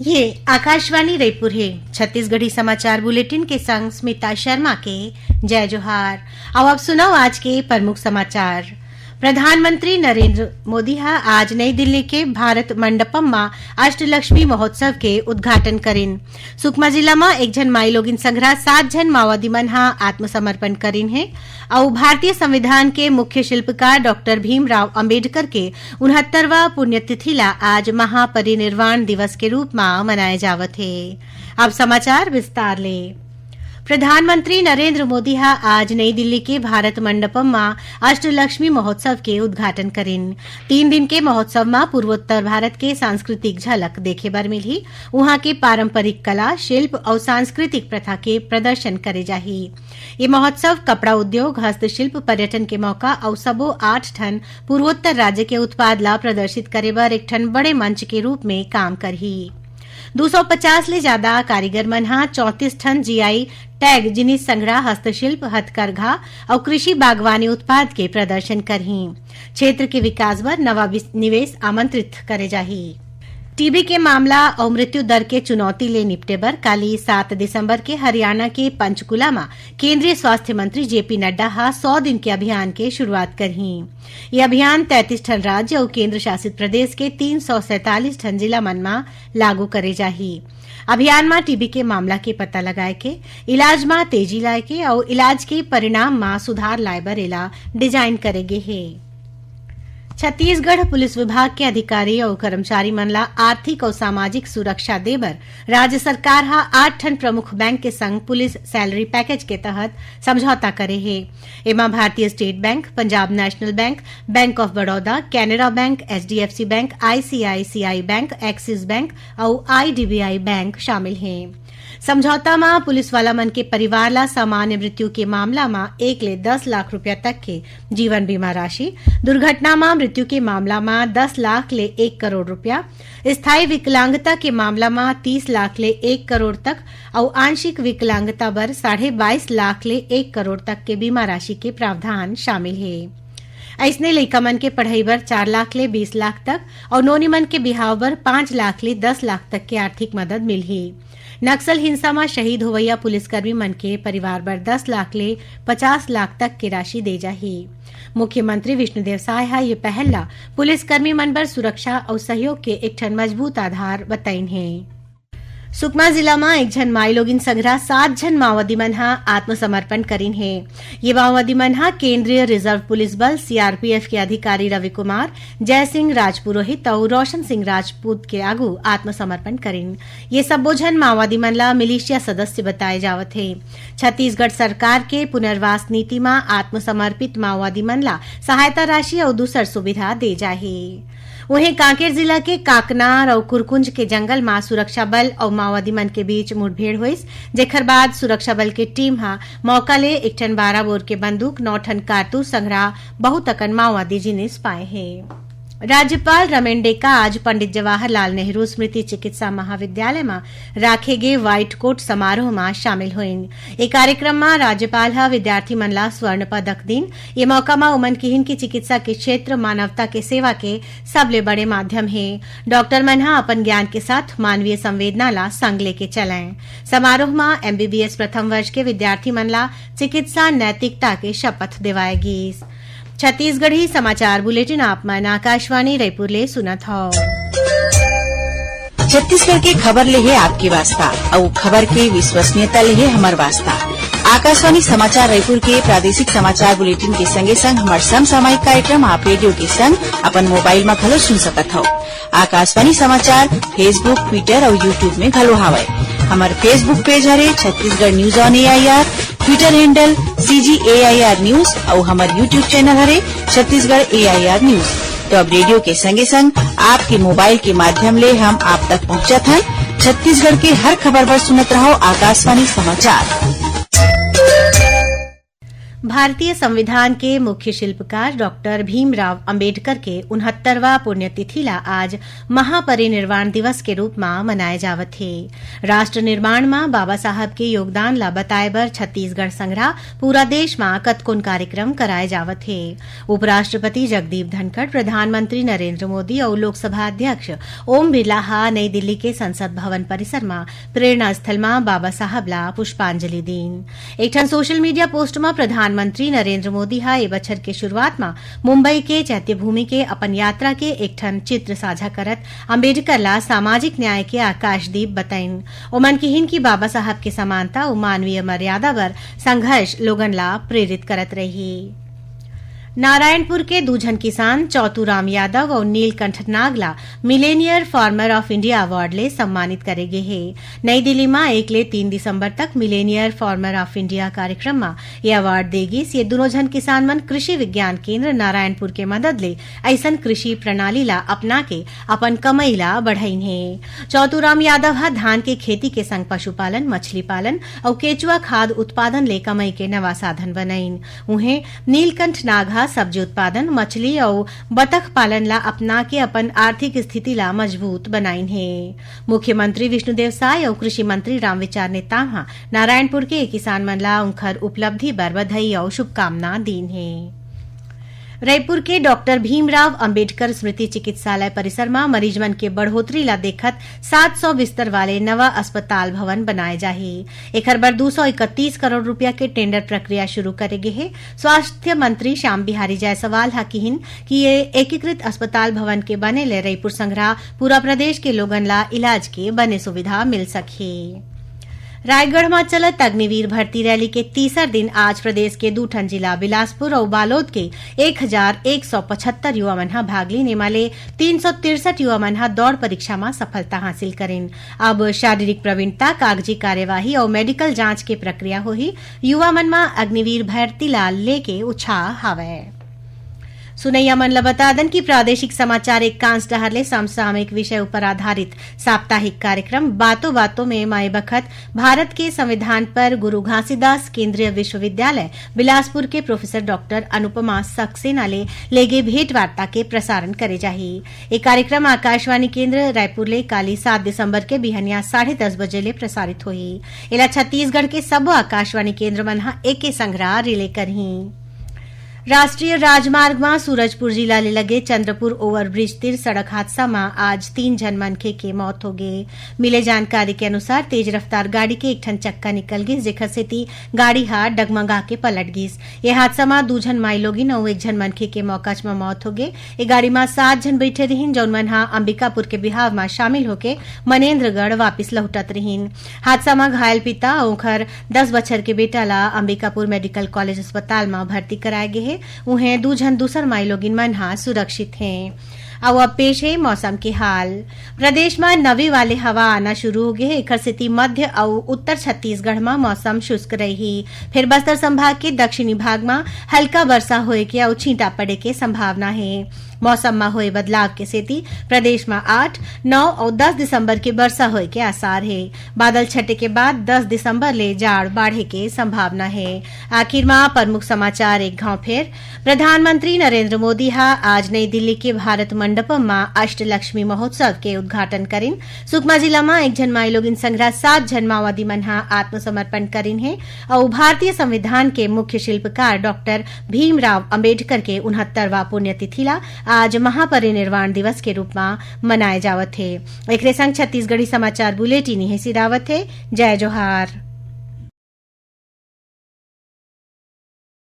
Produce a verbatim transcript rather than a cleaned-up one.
ये आकाशवाणी रायपुर हे। छत्तीसगढ़ी समाचार बुलेटिन के संग स्मिता शर्मा के जय जोहार। अब आप सुनव आज के प्रमुख समाचार। प्रधानमंत्री नरेंद्र मोदी ह आज नई दिल्ली के भारत मंडपम म अष्टलक्ष्मी महोत्सव के उद्घाटन करिन। सुकमा जिला म एक झन माईलोगिन संघरा सात झन माओवादी मन ह आत्मसमर्पण करिन हे अउ भारतीय संविधान के मुख्य शिल्पकार डॉक्टर भीमराव अंबेडकर के उनहत्तरवां पुण्यतिथि ला आज महापरिनिर्वाण दिवस के रूप म मनाए जावत हे। अब समाचार विस्तार ले। प्रधानमंत्री नरेंद्र मोदी ह आज नई दिल्ली के भारत मंडपम म अष्टलक्ष्मी महोत्सव के उद्घाटन करिन। तीन दिन के महोत्सव म पूर्वोत्तर भारत के सांस्कृतिक झलक देखे बर मिलही। उहां के पारंपरिक कला, शिल्प अउ सांस्कृतिक प्रथा के प्रदर्शन करे जाही। ये महोत्सव कपड़ा उद्योग, हस्तशिल्प, पर्यटन के मौका अउ सबो आठ ठन पूर्वोत्तर राज्य के उत्पाद ला प्रदर्शित करे बर एक ठन बड़े मंच के रूप में काम करही। दू सौ पचास ले ज्यादा कारीगर मन ह चौंतीस ठन जीआई टैग जिनिस संग्रह, हस्तशिल्प, हथकरघा अउ कृषि बागवानी उत्पाद के प्रदर्शन करही। क्षेत्र के विकास बर नवा विस-, निवेश आमंत्रित करे जाही। टीबी के मामला अउ मृत्यु दर के चुनौती ले निपटे बर काली सात दिसंबर के हरियाणा के पंचकूला म केंद्रीय स्वास्थ्य मंत्री जेपी नड्डा ह सौ दिन के अभियान के शुरुआत करही। ये अभियान तैंतीस ठन राज्य अउ केंद्र शासित प्रदेश के तीन सौ सैंतालीस ठन जिला मन म लागू करे जाही। अभियान म टीबी के मामला के पता लगाए के, इलाज म तेजी लाए के अउ इलाज के परिणाम म सुधार लाए बर एला डिजाइन करे गे हे। छत्तीसगढ़ पुलिस विभाग के अधिकारी अउ कर्मचारी मन ला आर्थिक अउ सामाजिक सुरक्षा दे बर राज्य सरकार ह आठ ठन प्रमुख बैंक के संग पुलिस सैलरी पैकेज के तहत समझौता करे हे। एमा भारतीय state bank, Punjab national bank, bank of Baroda, Canara bank, HDFC bank, ICICI bank, axis bank अउ आईडीबीआई बैंक शामिल हे। समझौता म पुलिस वाला मन के परिवार ला सामान्य मृत्यु के मामला म एक ले दस लाख रुपया तक के जीवन बीमा राशि, दुर्घटना म मृत्यु के मामला म दस लाख ले एक करोड़ रुपया, स्थायी विकलांगता के मामला म तीस लाख ले एक करोड़ तक अउ आंशिक विकलांगता बर साढ़े बाईस लाख ले एक करोड़ तक के बीमा राशि के प्रावधान शामिल हे। अइसने लइका मन के पढ़ई बर चार लाख ले बीस लाख तक अउ नोनी मन के बिहाव बर पाँच लाख ले दस लाख तक के आर्थिक मदद मिलही। नक्सल हिंसा म शहीद होवइया पुलिसकर्मी मन के परिवार बर दस लाख ले पचास लाख तक के राशि दे जाही। मुख्यमंत्री विष्णुदेव साय ह ये पहल ला पुलिसकर्मी मन बर सुरक्षा अउ सहयोग के एक ठन मजबूत आधार बताइन हे। सुकमा जिला म एक झन माईलोगिन संघरा सात झन माओवादी मन ह आत्मसमर्पण करिन हे। ये माओवादी मन ह केंद्रीय रिजर्व पुलिस बल, सीआरपीएफ, के अधिकारी रवि कुमार, जय सिंह राजपुरोहित अउ रोशन सिंह राजपूत के आगू आत्मसमर्पण करिन। ये सब्बो झन माओवादी मन ला मिलिशिया सदस्य बताए जावत हे। छत्तीसगढ़ सरकार के पुनर्वास नीति म आत्मसमर्पित माओवादी मन ला सहायता राशि अउ दूसर सुविधा दे जाही। उहें, कांकेर जिला के काकनार अउ कुरकुंज के जंगल म सुरक्षा बल अउ माओवादी मन के बीच मुठभेड़ होइस, जेखर बाद सुरक्षा बल के टीम ह मौका ले एक ठन बारह बोर के बंदूक, नौ ठन कारतूस संघरा बहुत अकन माओवादी जिनिस पाए हे। राज्यपाल रमेन डेका आज पंडित जवाहरलाल नेहरू स्मृति चिकित्सा महाविद्यालय म राखे गे व्हाइट कोट समारोह म शामिल होइन। ए कार्यक्रम म राज्यपाल ह विद्यार्थी मन ला स्वर्ण पदक दीन। ये मौका म उमन किहिन कि चिकित्सा के क्षेत्र मानवता के सेवा के सबले बड़े माध्यम हे। डॉक्टर मन ह अपन ज्ञान के साथ मानवीय संवेदना ला संग लेके चलंय। समारोह म एमबीबीएस प्रथम वर्ष के विद्यार्थी मन ला चिकित्सा नैतिकता के शपथ देवाए गीस। छत्तीसगढ़ी समाचार बुलेटिन आप मन आकाशवाणी रायपुर ले सुनत हव। छत्तीसगढ़ के खबर ले हे आपके वास्ता, अउ खबर के विश्वसनीयता ले हे हमर वास्ता। आकाशवाणी समाचार रायपुर के प्रादेशिक समाचार बुलेटिन के संगे संग हमर समसामयिक कार्यक्रम आप रेडियो के संग अपन मोबाइल म घलो सुन सकत हव। आकाशवाणी समाचार Facebook, Twitter अउ YouTube में घलो हावय। हमर Facebook पेज हरे Chhattisgarh news on AIR, Twitter handle CG AIR news अउ हमर YouTube चैनल हरे छत्तीसगढ़ एआईआर न्यूज। तो अब रेडियो के संगे संग आपके मोबाइल के माध्यम ले हम आप तक पहुंचत हन। छत्तीसगढ़ के हर खबर बर सुनत रहो आकाशवाणी समाचार। भारतीय संविधान के मुख्य शिल्पकार डॉक्टर भीमराव अंबेडकर के उनहत्तरवां पुण्यतिथि ला आज महापरिनिर्वाण दिवस के रूप म मनाए जावत हे। राष्ट्र निर्माण म बाबा साहब के योगदान ला बताए बर छत्तीसगढ़ संघरा पूरा देश म कतकोन कार्यक्रम कराए जावत हे। उपराष्ट्रपति जगदीप धनखड़, प्रधानमंत्री नरेंद्र मोदी अउ लोकसभा अध्यक्ष ओम बिरला ह नई दिल्ली के संसद भवन परिसर म प्रेरणा स्थल म बाबा साहब ला पुष्पांजलि दीन। एक ठन सोशल मीडिया पोस्ट म प्रधानमंत्री नरेंद्र मोदी ह ए बछर के शुरुआत म मुंबई के चैत्यभूमि के अपन यात्रा के एक ठन चित्र साझा करत अंबेडकर ला सामाजिक न्याय के आकाशदीप बताइन। ओमन किहिन कि बाबा साहब के समानता अउ मानवीय मर्यादा बर संघर्ष लोगन ला प्रेरित करत रही। नारायणपुर के दू झन किसान चौतूराम यादव अउ नीलकंठ नाग ला Millionaire farmer of India award ले सम्मानित करे गे हे। नई दिल्ली म एक ले तीन दिसंबर तक मिलेनियर फार्मर ऑफ इंडिया कार्यक्रम म ये अवार्ड दे गिस। ये दूनों झन किसान मन कृषि विज्ञान केंद्र नारायणपुर के मदद ले अइसन कृषि प्रणाली ला अपना के अपन कमई ला बढ़ाइन हे। चौतूराम यादव ह धान के खेती के संग पशुपालन, मछली पालन अउ केचुआ खाद उत्पादन ले कमई के नवा साधन बनाइन। उहें, नीलकंठ नाग ह सब्जी उत्पादन, मछली अउ बतख पालन ला अपना के अपन आर्थिक स्थिति ला मजबूत बनाइन हे। मुख्यमंत्री विष्णुदेव साय अउ कृषि मंत्री रामविचार नेताम ह नारायणपुर के किसान मन ला उंखर उपलब्धि बर बधाई अउ शुभकामना दीन हे। रईपुर के डॉक्टर भीमराव अंबेडकर स्मृति चिकित्सालय परिसर म मरीज मन के बढ़ोतरी ला देखत सात सौ बिस्तर वाले नवा अस्पताल भवन बनाए जाही। एखर बर दू सौ इकतीस करोड़ रुपया के टेंडर प्रक्रिया शुरू करे गे हे। स्वास्थ्य मंत्री श्याम बिहारी जायसवाल ह किहिन कि ये एकीकृत अस्पताल भवन के बने ले रईपुर संघरा पूरा प्रदेश के लोगन ला इलाज के बने सुविधा मिल सकही। रायगढ़ म चलत अग्निवीर भर्ती रैली के तीसर दिन आज प्रदेश के दू ठन जिला बिलासपुर अउ बालोद के एक हजार एक सौ पचहत्तर युवा मन ह भाग लीन। एमा ले तीन सौ तिरसठ युवा मन ह दौड़ परीक्षा म सफलता हासिल करिन। अब शारीरिक प्रवीणता, कागजी कार्यवाही अउ मेडिकल जांच के प्रक्रिया होही। युवा मन म अग्निवीर भर्ती ला लेके उछाह हावय। सुनैया मन ल बता दन कि प्रादेशिक समाचार एकांश डहर ले समसामयिक विषय ऊपर आधारित साप्ताहिक कार्यक्रम बातों बातों में माई बखत भारत के संविधान पर गुरु घासीदास केंद्रीय विश्वविद्यालय बिलासपुर के प्रोफेसर डॉक्टर अनुपमा सक्सेना ले लेगे भेंट वार्ता के प्रसारण करे जाही। ये कार्यक्रम आकाशवाणी केंद्र रायपुर ले काली सात दिसंबर के बिहनिया साढ़े दस बजे ले प्रसारित होही। एला छत्तीसगढ़ के सबो आकाशवाणी केंद्र मन ह एके संघरा रिले करही। राष्ट्रीय राजमार्ग म सूरजपुर जिला ले लगे चंद्रपुर ओवरब्रिज तीर सड़क हादसा म आज तीन झन मनखे के मौत हो गे। मिले जानकारी के अनुसार, तेज रफ्तार गाड़ी के एक ठन चक्का निकल गिस, जेखर सेती गाड़ी ह डगमगा के पलट गिस। ये हादसा म दू झन माईलोगिन अउ एक झन मनखे के मौकाच म मौत हो गे। ये गाड़ी म सात झन बइठे रिहिन, जउन मन ह अंबिकापुर के बिहाव म शामिल होके मनेन्द्रगढ़ वापिस लहुटत रिहिन। हादसा म घायल पिता अउ ओखर दस बछर के बेटा ला अंबिकापुर मेडिकल कॉलेज अस्पताल म भर्ती कराए गे हे। उहें, दू झन दूसर माईलोगिन मन ह सुरक्षित हें। अउ अब पेश हे मौसम के हाल। प्रदेश म नमी वाले हवा आना शुरू हो गे हे, एखर सेती मध्य अउ उत्तर छत्तीसगढ़ म मौसम शुष्क रही। फेर बस्तर संभाग के दक्षिणी भाग म हल्का बरसा होए के अउ छींटा पड़े के संभावना हे। मौसम म होए बदलाव के सेती प्रदेश म आठ, नौ अउ दस दिसंबर के बरसा होए के आसार हे। बादल छटे के बाद दस दिसंबर ले जाड़ बाढ़े के संभावना हे। आखिर म प्रमुख समाचार एक घाव फेर। प्रधानमंत्री नरेंद्र मोदी ह आज नई दिल्ली के भारत मंडपम म अष्टलक्ष्मी महोत्सव के उद्घाटन करिन। सुकमा जिला म एक झन माईलोगिन संघरा सात झन माओवादी मन ह आत्मसमर्पण करिन हे अउ भारतीय संविधान के मुख्य शिल्पकार डॉक्टर भीमराव अंबेडकर के उनहत्तरवां पुण्यतिथि ला आज महापरिनिर्वाण दिवस के रूप म मनाए जावत हे। एकरे संग छत्तीसगढ़ी समाचार बुलेटिन इहें सिरावत हे। जय जोहार।